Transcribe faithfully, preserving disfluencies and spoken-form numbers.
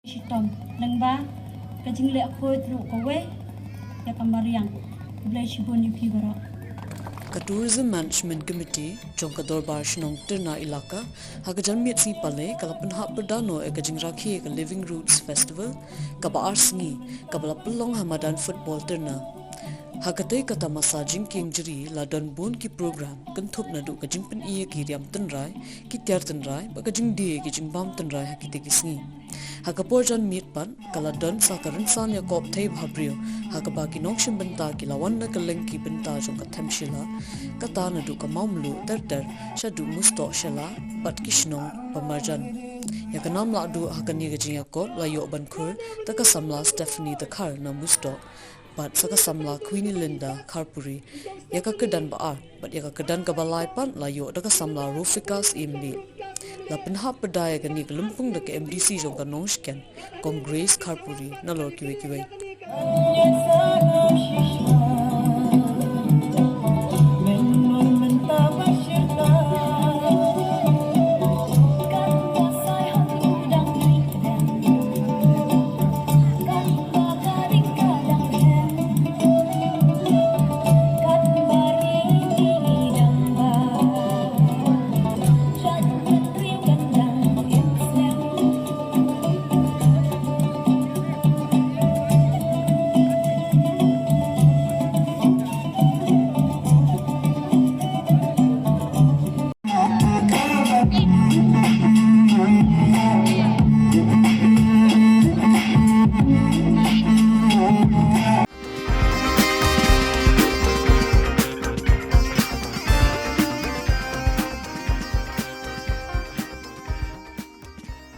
Shitom, lyngba ka jingleh khuid ruh kawei ïa ka mariang. Khublei shibun ïa phi baroh. Ka Tourism Management Committee jong ka Dorbar Shnong Tirna Elaka, ha ka janmiet sngi Palei ka la pynhap pyrda noh ïa ka jingrakhe ka Living Roots Festival kaba ar sngi, kaba la pynlong ha madan football Tirna. Ha katei ka tamasa jingkieng jri la don bun ki program kynthup naduh ka jingpyni ïa ki riam tynrai, ki tiar tynrai, bad ka jingdie ïa ki jingbam tynrai ha kitei ki sngi. Ha ka por janmiet pat ka la don sa ka rynsan ïakop thei bhabriew, ha kaba ki nongshim bynta ki la wan na kylleng ki bynta jong ka Thamshila, kata naduh ka Mawmluh ter ter shaduh Mustoh Shella bad ki shnong ba marjan. Ïa ka nam lahduh ha kane ka jingïakop la ïoh ban khur da ka samla Stephanie Dkhar na Mustoh bad sa ka samla Queenie Linda Kharpuri. Ïa ka kyrdan ba ar bad ïa ka kyrdan kaba lai pat la ïoh da ka samla Rofika Syiem Bey. La pynhap pyrda ïa kane ka lympung da ka M D C jong ka Nongshken, Kong Grace Kharpuri, nalor kiwei kiwei.